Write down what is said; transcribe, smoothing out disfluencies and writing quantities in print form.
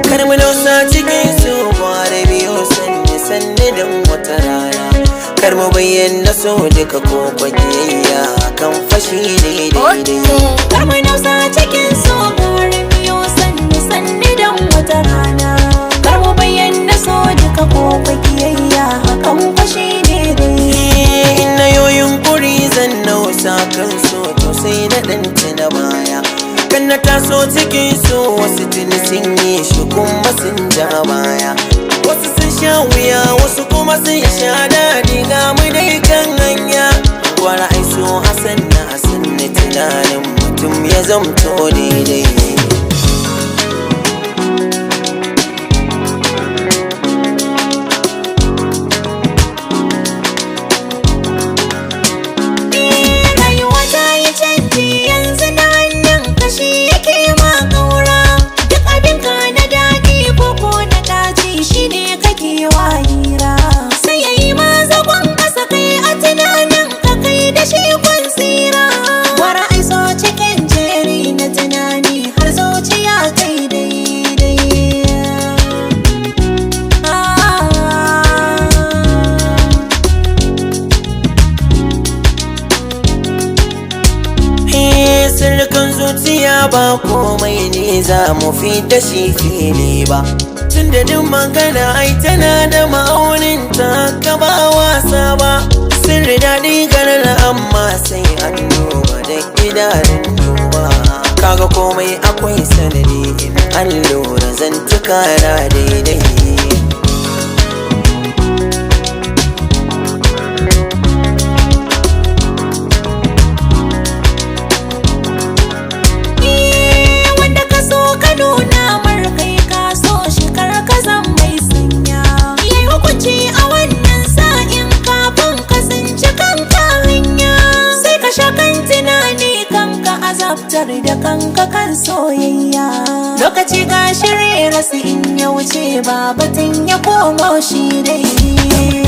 Kar mu nausa cikin su gwara biyu sanni sanni don wata rana. Kar mu bayyana so duka ko kwakiyayya kan fashi ne daidai. Kar mu nausa cikin so gara biyo sanni sanni don wata rana. Kar mu bayyana so duka ko kiyayya hakan fashi ne dai. In na yo yunkuri zan nausa kan so to sai na ɗan na baya. Kan na taso cikin so wasu tuni sun yi shi kuma sun ja baya. Wasu sun sha wuya, wasu kuma sun sha daɗi, ga mu dai kan hanya. Gwara ai so Hassan na Hassan na tunanin mutum ya zamto daidai. Rayuwa ta yi canji yanzu na hannun kashi yake ma ƙaura. Duk abin ka na daɗi ko ko na ɗaci shi ne kake wa hira. Sai ya yi ma zagon ƙasa kai a tunanin ka kai da shi kun tsira. Gwara ai so cikin jeri na tunani har zuciya ta yi daidai. Ah. Sirrikan zuciya ba komai ne za mu fi da shi fili ba. Tun da duk magana ai tana da ma'aunin ta ka ba wasa ba. Sirri daɗi ganin amma sai an duba da idanun duba. Kaga komai akwai sanadi in an lura zantuka na daidai. Wanda ka so ka nuna mar kai ka so shi kar ka zan mai sanya. Yi hukunci a wannan sa'in kafin ka tsinci kanka hanya. Sai ka sha kan tunani kanka azabtar da kanka kan soyayya. Lokaci ga shirye rasu in ya wuce ba batun ya komo shi dai.